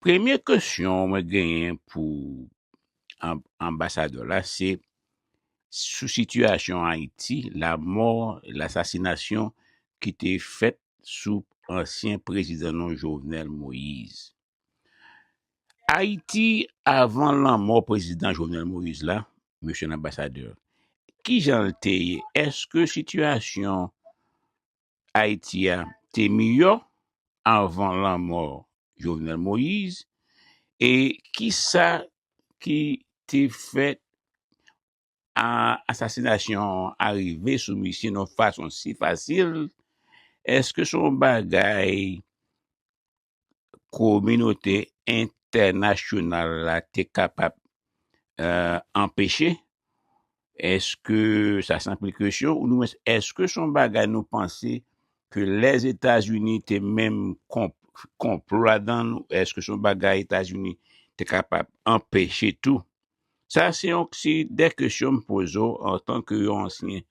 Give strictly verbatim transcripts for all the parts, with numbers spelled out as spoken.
Premye kesyon mwen genyen pou anb- anbasadè la, se sou sitiyasyon Ayiti, lanmò, lasasinasyon ki te fèt sou ansyen prezidan nou Jovenel Moïse. Ayiti, avan lanmò prezidan Jovenel Moïse la, mesye lanbasadè, kijan l te ye? Èske sitiyasyon Ayiti a te miyò avan lanmò Jovenel Moïse? E kisa ki te fè a asasinasyon an rive sou misye nan fason si fasil? Èske se yon bagay kominote entènasyonal la te kapab anpeche? Èske, sa se anpil kesyon, ou di mwen, èske se yon bagay nou panse ke Lèzetazini te menm konplo ladan l? Èske se yon bagay Etazini te kapab anpeche tou? Sa se yon seri de kesyon m poze w antanke yon ansyen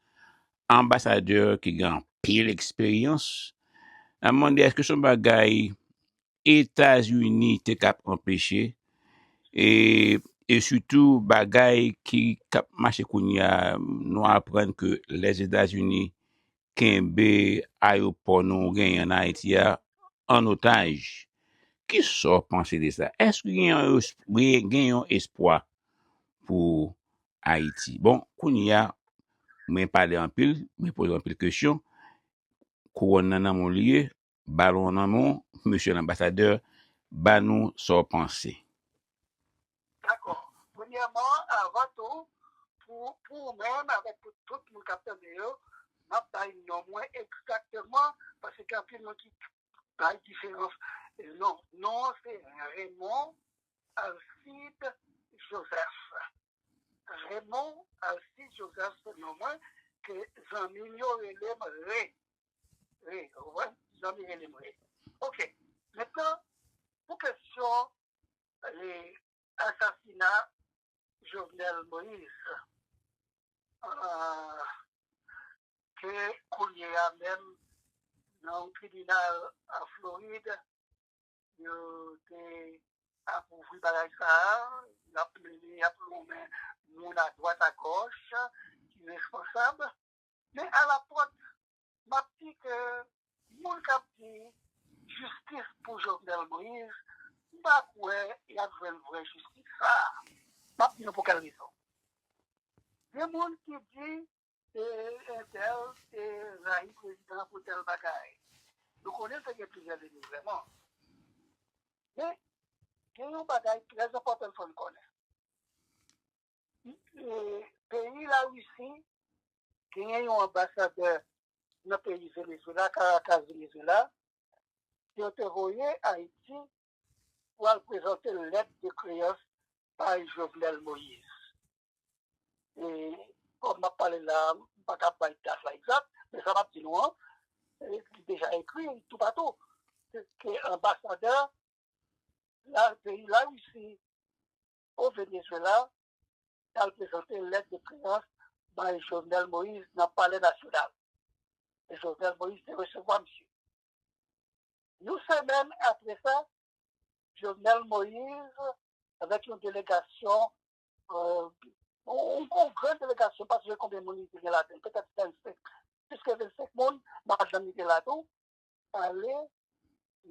anbasadè ki gen anpil eksperyans. M ap mande, èske se yon bagay Etazini te kab anpeche? E, e sitou, bagay ki k ap mache kounye a, nou aprann ke Lèzetazini kenbe ayewopò nou genyen an Ayiti a an otaj. Kisa w panse de sa? Èske gen yon, gen yon espwa pou Ayiti? Bon, kounye a, mwen pale anpil, mwen poze anpil kesyon. Kouwòn nan nan men w li ye, balon nan men w, mesye lanbasadè, ba nou sa w panse. Dakò. Premyèman, avan tou, pou, pou ou menm, avèk pou tout moun k ap tande yo, m ap bay non mwen egzakteman, paske gen anpil moun ki bay diferans. Non, non an se Raymond Alcide Joseph. Raymond Alcide Joseph se non mwen, ke zanmi m yo rele m Re. Re, ou konprann? Zanmi rele m Re. Ok. Mentnan, pou kesyon, e, asasina Jovenel Moïse, a, ke kounye a menm, nan yon tribinal an Florid, yo te ap ouvri bagay sa a, y ap mennen, y ap lonmen moun adwat agòch ki responsab. Men alapòt, m ap di ke moun k ap di jistis pou Jovenel Moïse, m pa kwè y ap jwenn vrè jistis sa a. M ap di nou pou kèl rezon. Gen moun ki di e, entèl te rayi prezidan pou tèl bagay. Nou konnen l te gen plizyè denigrèman. Men, gen yon bagay trè enpòtan fò n konnen. E, peyi Larisi genyen yon anbasadè nan peyi Venezuela, Caracas, Venezuela, ke yo te voye Ayiti pou al prezante lèt de kreyans bay Jovenel Moïse. E kòm m ap pale la, m pa ka bay dat la egzak, men sa m ap di nou an, e, li deja ekri toupatou ke, ke anbasadè la, peyi Larisi o Venezuela t al prezante lèt de kreyans bay Jovenel Moïse nan Palè Nasyonal. E Jovenel Moïse te resevwa misye. Yon semèn apre sa, Jovenel Moïse, avèk yon delegasyon, e, yon, yon gran delegasyon, m pa sonje konbyen moun li te gen ladan l, petèt vennsenk, plis ke vennsenk moun, madanm li te la tou, ale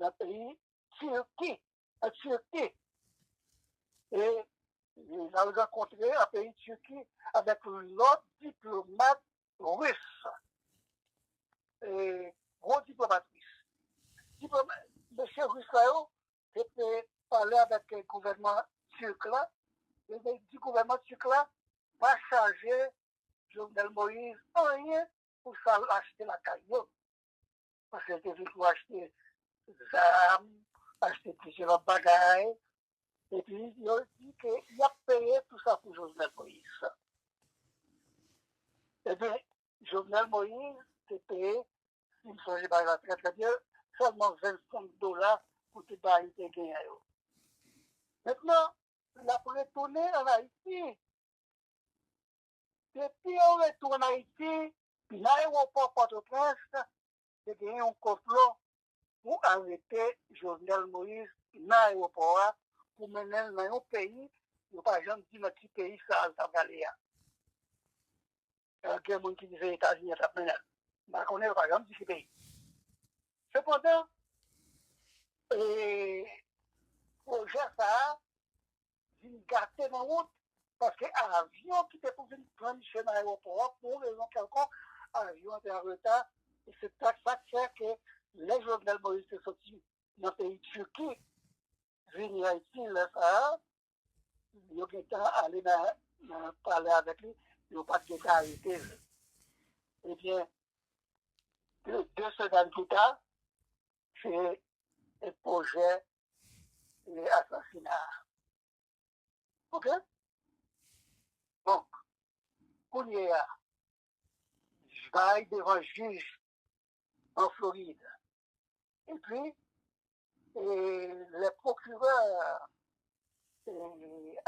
nan peyi Tiki, an Tiki. E, e l al rankontre an peyi Tiki avèk lòt diplomat ris, e, gwo diplomat ris. Diploma-, mesye ris la yo te, te pale avèk gouvènman tirk la, e te di gouvènman tirk la pa chaje Jovenel Moïse anyen pou sa l achte lakay yo. Paske l te vin pou achte zam, achte plizyè lòt bagay. Epi yo di ke y ap peye tou sa pou Jovenel Moïse. Ebyen, Jovenel Moïse te peye, si m sonje bagay la trè, trè byen, sèlman vennsenk dola pou tout bagay li te genyen yo. Mentnan, l ap retounen ann Ayiti. Depi yon retou ann Ayiti, nan ayewopò Pòtoprens, te gen yon konplo pou arete Jovenel Moïse nan ayewopò a pou mennen l nan yon peyi, yo pa janm di nan ki peyi sa l ta prale a. Gen moun ki di se Etazini yo t ap mennen l. M pa konnen, yo pa janm di ki peyi. Sepandan, e, pwojè sa a vin gate nan wout, paske avyon ki te pou vin pran misye nan ayewopò a, pou yon rezon kèlkonk, avyon an te an reta. E se sa k fè ke lè Jovenel Moïse te soti nan peyi Tiki, vini Ayiti, lè sa a, yo gentan ale nan, nan pale avèk li, yo pa t gentan arete l. Ebyen, de, de semèn pita, se pwojè, e, asasina a. Oke? Bon, kounye a, bay devan jij an Florid. Epi, e, lè pwokirè, e,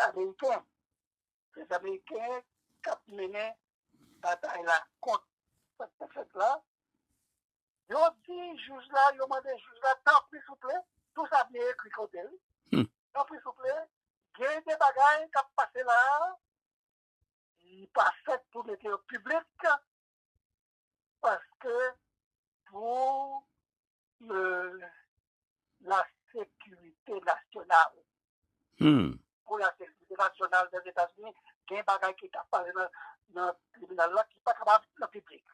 ameriken, se ameriken k ap mennen batay la kont sa k ta fèt la, yo di jij la, yo mande jij la, tanpri souple, tou sa byen ekri kote l. Hmm. Tanpri souple, gen de bagay k ap pase la a, li pa fèt pou mete yo piblik, paske pou, e, la sekirite nasyonal. Hmm. Pou la sekirite nasyonal dèzetazini, gen bagay ki t ap pale nan, nan tribinal la ki pa kapab nan piblik.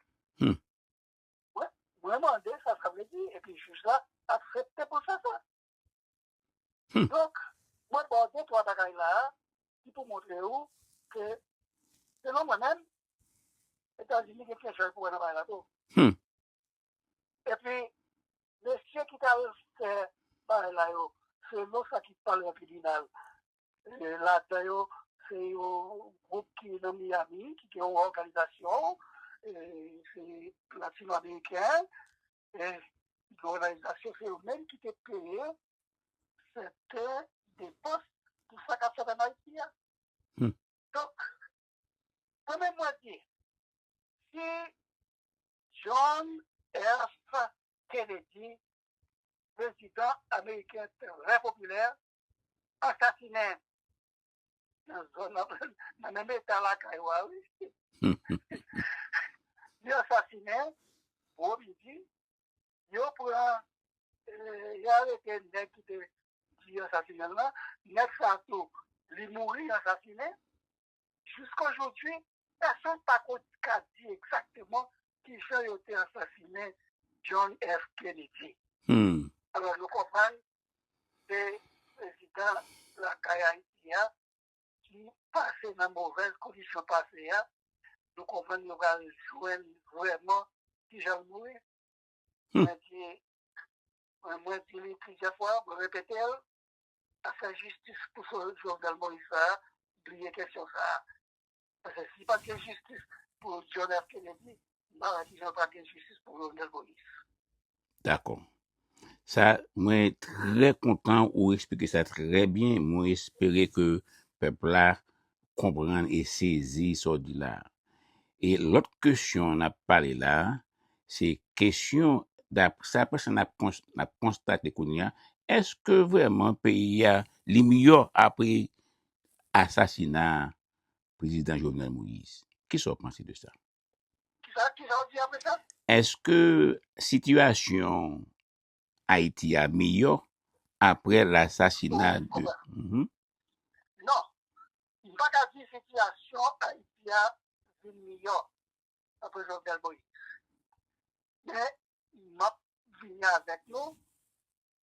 Hmm. Mwen, mwen mande sa sa vle di, epi jij la aksepte pou l fè sa. Hmm. Donk, mwen ba w de twa bagay la a ki pou montre w ke, selon mwen menm, Etazini gen kesyon pou wè nan bagay la tou. Hmm. Epi, mesye ki t al fè bagay la yo, selon sa ki pale nan tribinal, e, ladan yo, se yon gwoup ki nan Miami, ki gen yon òganizasyon, e, se latino-ameriken, e, òganizasyon, se yo menm ki te peye sèten depans pou sa k ap fèt ann Ayiti a. Hmm. Donk, mwen menm mwen di, si John F. Kennedy, prezidan ameriken trè popilè, asasinen nan zòn nan, nan menm eta lakay ou a, wi. Li asasinen, bon midi, yo pran, e, yo arete nèg ki te di asasinen l lan. Nèg sa tou, li mouri asasinen. Jiska jodi, pèsonn pa ko-, ka di egzakteman kijan yo te asasinen John F. Kennedy. Hmm. Alò, nou konprann se prezidan lakay Ayiti a ki pase nan movèz kondisyon pase a. Nou konprann nou pral jwenn vrèman kijan l mouri. Hmm. Mwen di, mwen, mwen di li plizyè fwa, mwen repete l, afè jistis pou so-, Jovenel Moïse sa a, bliye kesyon sa a. Paske si pa t gen jistis pou John F. Kennedy, m pa wè kijan pa t gen jistis pou Jovenel Moïse. Dakò. Sa, mwen trè kontan ou eksplike sa trè byen. Mwen espere ke pèp la konprann e sezi sa w di la. E lòt kesyon n ap pale la, se kesyon, dap-, sa prèske n ap kons-, n ap konstate kounye a, èske vrèman peyi a li miyò apre asasina prezidan Jovenel Moïse? Kisa w panse de sa? Kisa, kisa w di apre sa? Èske sitiyasyon Ayiti a miyò apre lasasina de... Mhm. Non. M pa ka di sitiyasyon Ayiti a vin miyò apre Jovenel Moïse. Men, m ap vini avèk nou.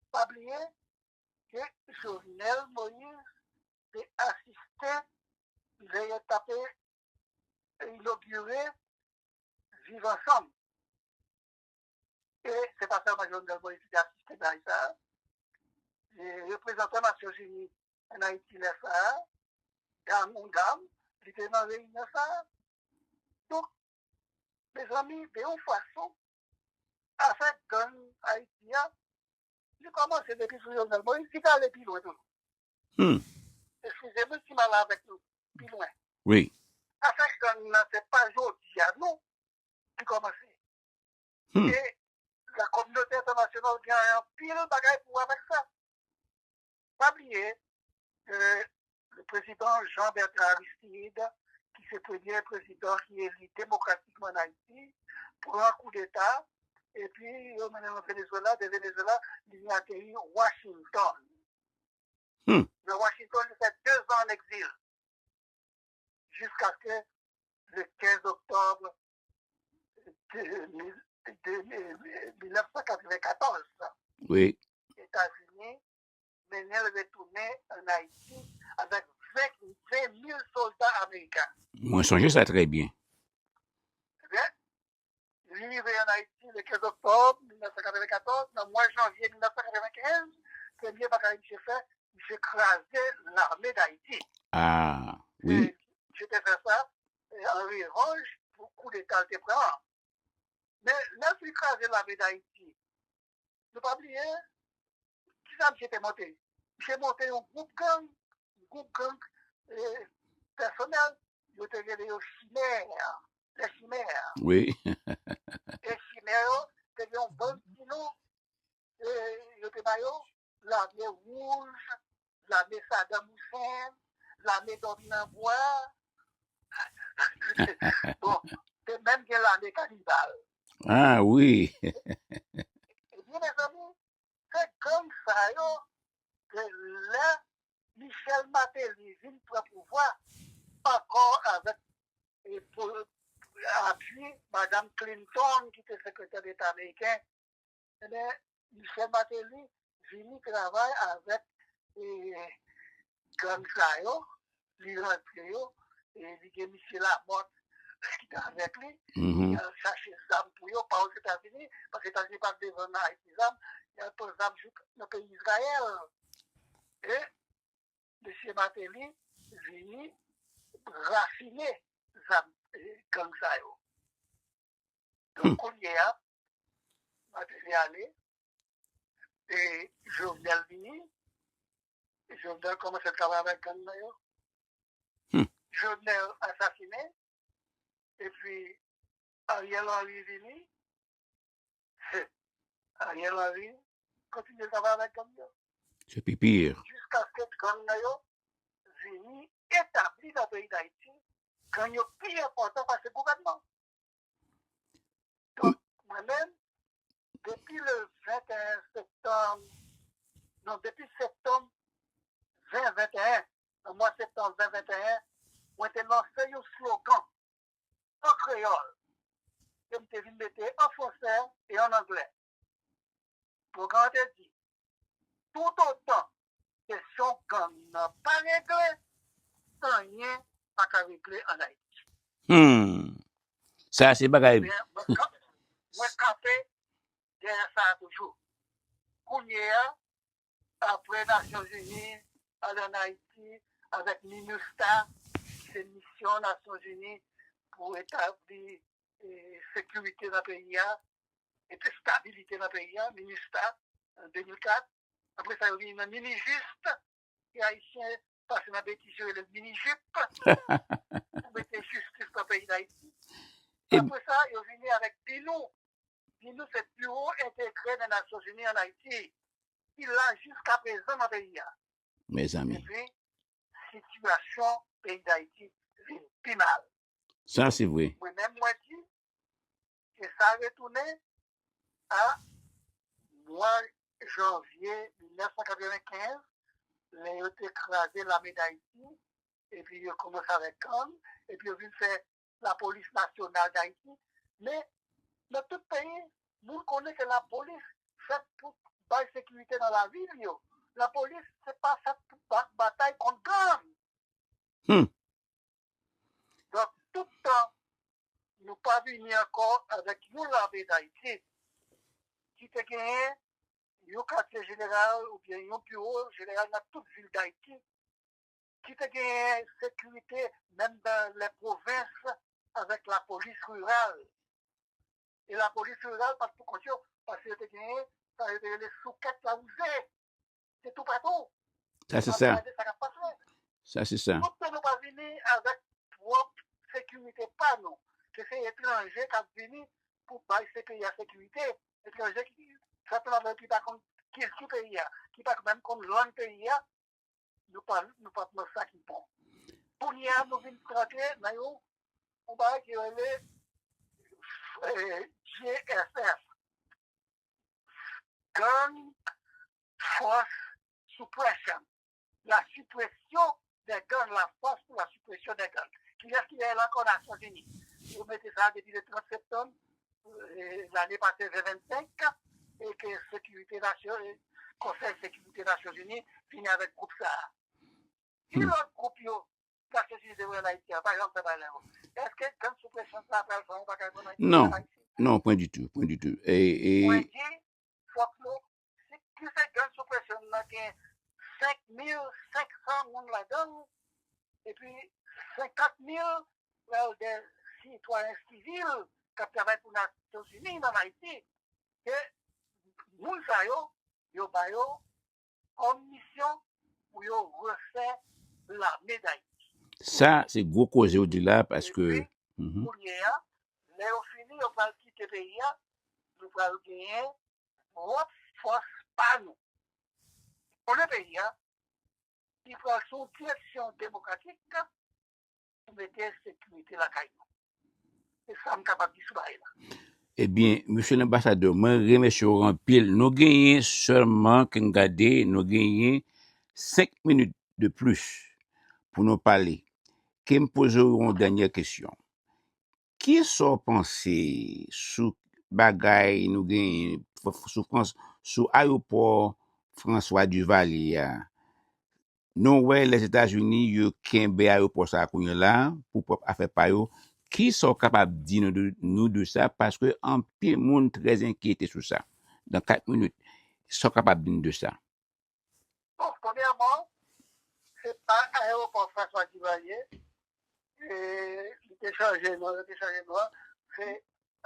Pa bliye ke Jovenel Moïse te asiste lè yo t ap inogire Viv Ansanm. E se pa sèlman Jovenel Moïse ki te asiste bagay sa a. E reprezantan Nasyonzini ann Ayiti lè sa a, dam, yon dam, li te nan reyinyon sa a. Donk, mezanmi, de yon fason, afè gang Ayiti a, li kòmanse depi sou Jovenel Moïse, li t ale pi lwen toujou. Hmm. Eskize mwen si m ale avèk nou pi lwen. Wi. Afè gang nan, se pa jodi a, non, li kòmanse. Hmm. E la kominote entènasyonal gen anpil bagay pou wè avèk sa. Pa bliye, euh, le président Jean Bertrand Aristide, ki se premye prezidan ki eli demokratikman an Ayiti, pran koudeta, epi yo mennen l an Venezuela, de Venezuela, li vin ateri Washington. Hmm. Nan Washington, li fè de zan an egzil, jiskaske le quinze octobre de, de, de mil nèf san katrevenkatòz, Wi. Etazini mennen l retounen an Ayiti avèk ven, ven mil sòlda ameriken. Mwen sonje sa trè byen. Ebyen, li rive an Ayiti le quinze octobre mil nèf san katrevenkatòz, nan mwa janvye mil nèf san katrevenkenz, premye bagay misye fè, misye kraze lame d Ayiti. Ah, wi. Misye te fè sa, eh, an revanj pou koudeta l te pran an. Men, lè l fin kraze lame d Ayiti, nou pa bliye, kisa misye te monte? Misye monte yon gwoup gang, gwoup gang, eh, pèsonèl, yo te rele yo Chimè, lè Chimè. Wi. E Chimè yo, te gen yon bann ti non, eh, yo te ba yo, lame wouj, lame Saddam Hussein, lame dòmi nan bwa. Bon, te menm gen lame kanibal. Ah, wi. Ebyen, mezanmi, se gang sa yo ke lè Michel Martelly vin pran pouvwa, ankò avèk, eh, pou, apui Madanm Clinton, ki te sekretè deta ameriken, ebyen, Michel Martelly vini travay avèk, eh, gang sa yo, li rantre yo, e li gen misye Lamothe ki t avèk li, Mhm. Li al chache zam pou yo, pa Ozetazini, paske Etazini pa t bezwen nan Ayiti zam, li al pran zam jouk nan peyi Izrayèl. E mesye Martelly vini rafine zam, eh, gang sa yo. Donk, kounye a, Martelly ale, e Jovenel vini, e Jovenel kòmanse travay avèk gang nan yo. Hmm. Jovenel asasinen, epi Ariel Henry vini, Ariel Henry kontinye travay avèk gang yo. Se pi pire. Jiskaske gang nan yo vini etabli nan peyi Dayiti, gang yo pi enpòtan pase gouvènman. Donk, mwen menm, depi le venteyen septanm, non, depi septanm ven venteyen, nan mwa septanm ven venteyen, mwen te lanse yon slogan an kreyòl, ke m te vin mete an fransè e an anglè. Slogan an te di, toutotan kesyon gang nan pa regle, anyen pa ka regle an Ayiti. Hmm. Sa se bagay. Ebyen, mwen kanpe, mwen kanpe dèyè sa a toujou. Kounye a, apre Nasyonzini ale an Ayiti avèk MINUSTAH, ki se misyon Nasyonzini pou etabli, eh, sekirite nan peyi a, epi stabilite nan peyi a, MINUSTAH, an de mil kat. Apre sa, yo vini nan MINIJUST, ki ayisyen pase nan betiz, yo rele l MINIJIP, pou mete jistis nan peyi Dayiti. E- Apre sa, yo vini avèk BINOU. BINOU se Biwo Entegre dè Nasyonzini an Ayiti, ki la jiska prezan nan peyi a. Mezanmi. Epi, sitiyasyon peyi Dayiti vin pi mal. Sa se vre. Mwen menm, mwen di, ke sa retounen a mwa janvye mil nèf san katrevenkenz, lè yo te kraze lame Dayiti, epi yo kòmanse avèk gang, epi yo vin fè Lapolis Nasyonal Dayiti. Men, nan tout peyi, moun konnen ke lapolis fèt pou bay sekirite nan lavil yo. Lapolis, se pa fèt pou ba-, batay kont gang. Hmm. Donk, tout tan nou pa vini ankò avèk yon lame Dayiti ki te genyen yon katye jeneral oubyen yon biwo jeneral nan tout vil Dayiti, ki te genyen sekirite menm nan lè pwovens avèk lapolis riral. E lapolis riral pa t pou kont yo, paske yo te genyen sa yo te rele soukèt lawouze. Se toupatou. Sa se Pa sa. Gade sa k ap pase. Sa se sa. Tout tan nou pa vini avèk pwòp sekirite pa nou. Ke se etranje k ap vini pou bay se peyi a sekirite. Etranje ki, sèten nan ki pa konn kilti peyi a, ki pa t menm konn lang peyi a, nou pa, nou pa t nan sa ki bon. Kounye a, nou vin rantre nan yon, yon bagay ki rele eh, G F F, Gang Force Suppression, la suppression des gangs, la force pour la suppression des gangs. Kilès ki dèyè l ankò? Nasyonzini. Yo mete sa depi le trant septanm, eh, lane pase, ven vennsenk, e ke sekirite nasyon, eh, Konsèy Sekirite Nasyonzini vini avèk gwoup sa a. Ki lòt gwoup yo Nasyonzini te voye ann Ayiti a pa janm fè bagay la yo? Èske gang sou presyon sa pral fè yon bagay pou ann Ayiti? Non, non, pwen ditou, pwen ditou. E, e, Mwen di, fòk nou, si, si se gang sou presyon nan gen senk mil senk san moun ladan l, epi senkant mil pral de sitwayen sivil k ap travay pou Nasyonzini ann Ayiti, ke moun sa yo, yo ba yo kòm misyon pou yo refè lame Dayiti. Sa, se gwo koze w di la, paske Epi, kounye a, lè yo fini, yo pral kite peyi a, nou pral genyen pwòp fòs pa nou. Konnen peyi a, li pral sou yon direksyon demokratik, pou mete sekirite lakay nou. Se sa m kapab di sou bagay la. Ebyen, mesye lanbasadè, mwen remèsye w anpil. Nou genyen sèlman, ke m gade, nou genyen senk minit de plis pou nou pale. Ke m poze w yon dènye kesyon. Kisa w panse sou bagay nou genyen, sou Frans, sou ayewopò François Duvalier a? Nou wè Lèzetazini, yo kenbe ayewopò sa a kounye a la pou pwòp afè pa yo. Kisa w kapab di nou de, nou de sa? Paske anpil moun trè enkyete sou sa. Nan kat minit, sa w kapab di nou de sa? Bon, premyèman, se pa ayewopò François Duvalier, e, li te chanje non, yo te chanje non, se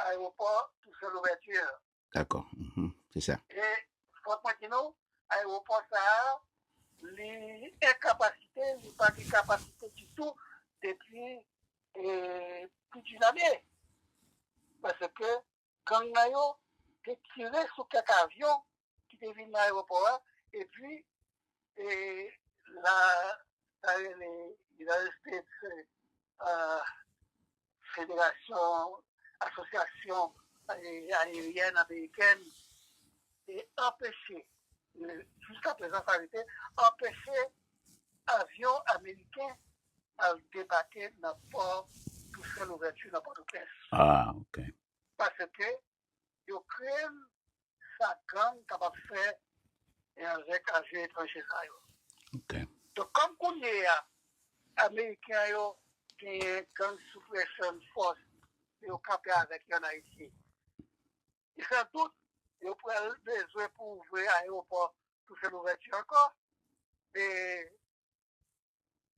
ayewopò Toussaint Louverture. Dakò. Mhm. Se sa. E fòk mwen di nou, ayewopò sa a, li enkapasite, li pa gen kapasite ditou depi, e, plis di ane. Paske gang nan yo te tire sou kèk avyon ki te vin nan ayewopò a, epi, e, la, sa rele United States, e, Federasyon, Asosyasyon, e, Ayeryèn Amerikèn, te anpeche, e, jiska prezan sa rete, anpeche avyon ameriken al debake nan pò Toussaint Louverture nan Pòtoprens. Ah, ok. Paske yo krent sa gang kapab fè e avèk avyon etranje sa yo. Ok. Donk, kòm kounye a, Ameriken yo genyen gang sou presyon fòs, yo kanpe avèk yo ann Ayiti. Sandout, yo pral bezwen pou ouvri ayewopò Toussaint Louverture ankò. E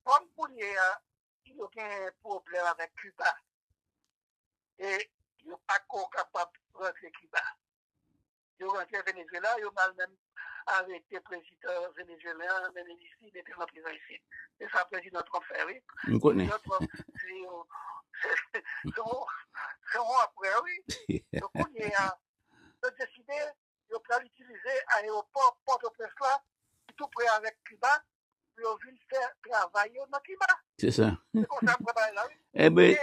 kòm kounye a, yo gen pwoblèm avèk Kiba. E yo pa ko kapab rantre Kiba. Yo rantre Venezuela, yo mal menm arete prezidan venezuelyen an, mennen l isit, mete l nan prizon isit. Se sa prezidan Trump fè, wi. M konnen. Prezidan Trump, se yon, se yon, se yon apre, wi. Donk, kounye a, yo deside, yo pral itilize ayewopò Pòtoprens la, ki tou pre avèk Kiba, pou yo vin fè travay yo nan Kiba. Se sa. Se konsa m wè bagay la, wi. Ebyen.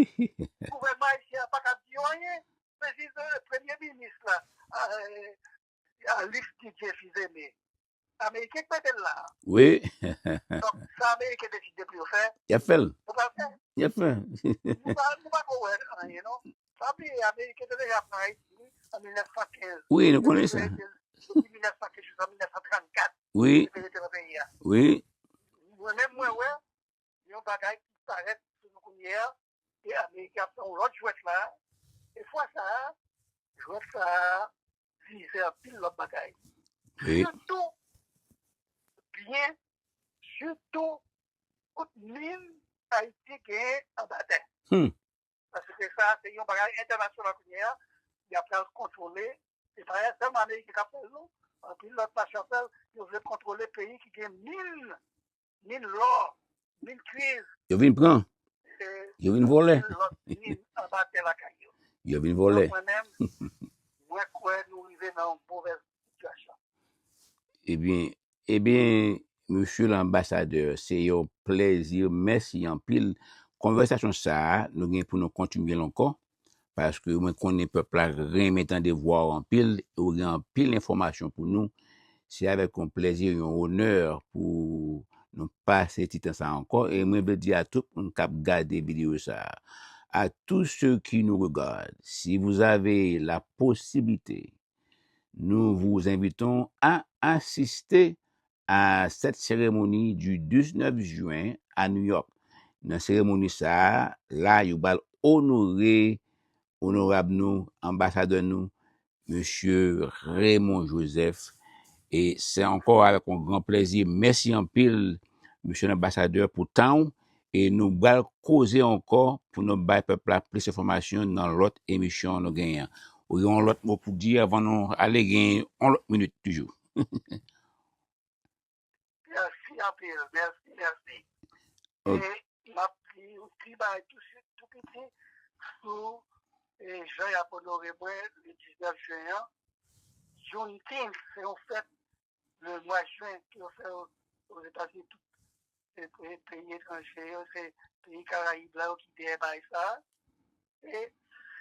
E gouvènman ayisyen an pa ka di yo anyen. Prezidan, premye minis la, a, e, Alix Didier Fils-Aimé. Ameriken k mete l la. Wi. Donk, sa Ameriken deside pou yo fè, y ap fè l. Yo pral fè. Y ap fè. Nou pa, nou pa ko wè anyen, non. Pa bliye, Ameriken te deja pran Ayiti, wi, an mil nèf san kenz. Wi, nou konnen sa. Depi mil nèf san kenz jiska mil nèf san trannkat. Wi. Yo te rete nan peyi a. Wi. Mwen menm, mwen wè yon bagay ki parèt sou nou kounye a, e Ameriken ap fè yon lòt jwèt la. E fwa sa a, jwèt sa a vize anpil lòt bagay. Wi. Sitou byen, sitou tout min Ayiti genyen anba tè. Hmm. Paske sa, se yon bagay entènasyonal kounye a, y ap pral kontwole. Se pa sèlman Ameriken k ap fè l, non. Anpil lòt nasyon ap fè l. Yo vle kontwole peyi ki gen min, min lò, min kwiz. Yo vin pran. E yo vin vòlè. Anpil lòt min anba tè lakay yo. Yo vin vòlè. Donk, mwen menm, mwen kwè nou rive nan yon movèz sitiyasyon. Ebyen, ebyen, mesye lanbasadè, se yon plèzi, mèsi anpil. Konvèsasyon sa a, nou gen pou nou kontinye l ankò, paske mwen konnen pèp la renmen tande vwa w anpil, e w gen anpil enfòmasyon pou nou. Se avèk yon plèzi, yon onè pou nou pase ti tan sa ankò. E mwen vle di a tout moun k ap gade videyo sa a, à tous ceux qui nous regardent, si vous avez la possibilité, nous vous invitons à assister à cette cérémonie du dix-neuf juin à New York. Nan seremoni sa a, la, yo pral onore onorab nou, anbasadè nou, mesye Raymond Joseph. E se ankò avèk yon gran plèzi. Mèsi anpil, mesye lanbasadè, pou tan w. E nou pral koze ankò pou nou bay pèp la plis enfòmasyon nan lòt emisyon nou genyen an. Ou gen yon lòt mo pou di avan nou ale, gen yon lòt minit toujou. Mèsi anpil, mèsi, mèsi. Ok. E m ap di yon ti bagay tou swit, tou piti, sou e, jan y ap onore mwen le diznèf jen an. Juneteenth, se yon fèt le mwa jen ke yo fè Ozetazini, tout e, e, peyi etranje yo, se peyi Karayib la yo ki dèyè bagay sa a. E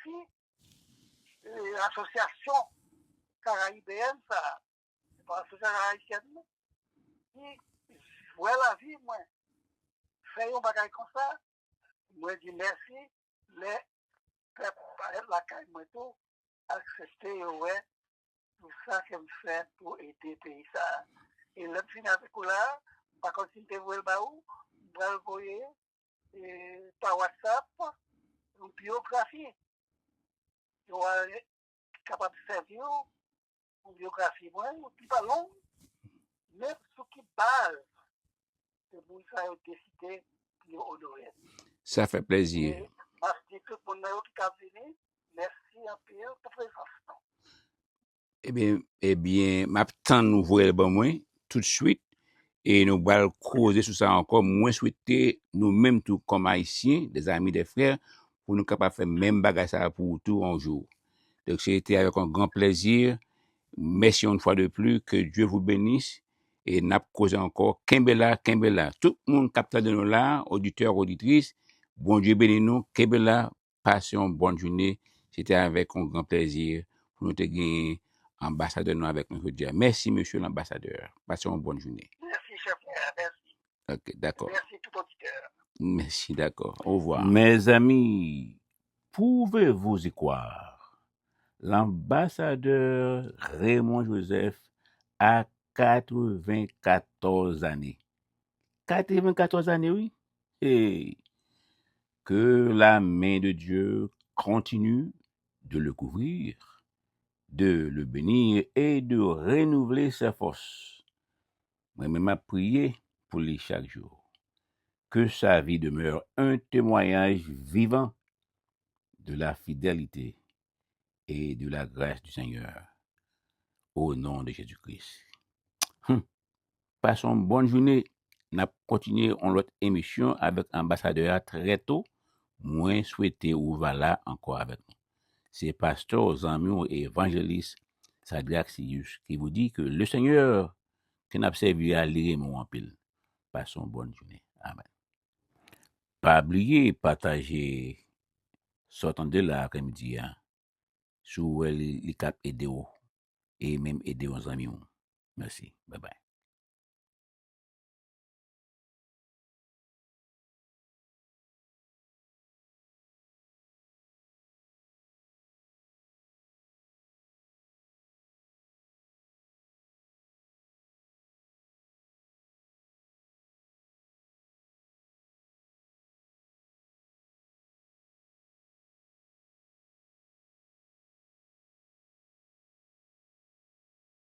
si e, asosyasyon karayibeyèn sa a, se pa asosyasyon ayisyèn non, ki wè lavi mwen fè yon bagay konsa, mwen di mèsi. Lè pèp parèt lakay mwen tou, aksepte yo wè pou sa ke m fè pou ede peyi sa a. E lè m fini avèk ou la a, m pa konn si m te voye l ba ou, m pral voye e, pa WhatsApp yon biyografi. Yo a kapab sèvi w pou biyografi mwen, yon ti pa long, men sou ki baz ke moun sa yo deside pou yo onore m. Sa fè plezi. E m ap di tout moun nan yo ki ka vini, mèsi anpil pou prezans nou. Ebyen, ebyen, m ap tann ou voye l ban mwen toutswit, e nou pral koze sou sa ankò. Mwen swete nou menm tou kòm Ayisyen, des amis, des frères, pou nou kapab fè menm bagay sa a pou ou tou yon jou. Donk, se te avèk yon gran plèzi. Mèsi yon fwa de pli, que Dieu vous bénisse, e n ap koze ankò. Kenbe la, kenbe la. Tout moun k ap tande nou la, oditè, oditris, Bondye beni nou, kenbe la, pase yon bòn jounen. Se te avèk yon gran plèzi pou nou te genyen anbasadè nou avèk nou jodi a. Mèsi, mesye lanbasadè. Pase yon bòn jounen. Mèsi, chè frè. Mèsi. Ok, dakò. Mèsi tout oditè. Mèsi, dakò. Au revoir. Mes amis, pouvez-vous y croire? L'ambassadeur Raymond Joseph a quatre-vingt-quatorze années. Quatre-vingt-quatorze années, wi. Et que la main de Dieu continue de le couvrir, de le bénir et de renouveler ses forces. Mwen menm, m ap priye pou li chak jou. Que sa vie demeure un témoignage vivant de la fidélité et de la grâce du Seigneur. Au nom de Jésus-Christ. Hmm. Pase yon bòn jounen. N ap kontinye yon lòt emisyon avèk anbasadè a trè to. Mwen swete ou va la ankò avèk nou. Se pastè, zanmi w, evanjelis Sadrac Sirius ki vous dit que le Seigneur ke n ap sèvi a, li renmen w anpil. Pase yon bòn jounen. Amèn. Pa bliye pataje sa w tande la aprèmidi a. Si w wè li, li kab ede w, e menm ede yon zanmi w. Mèsi. Bye bye.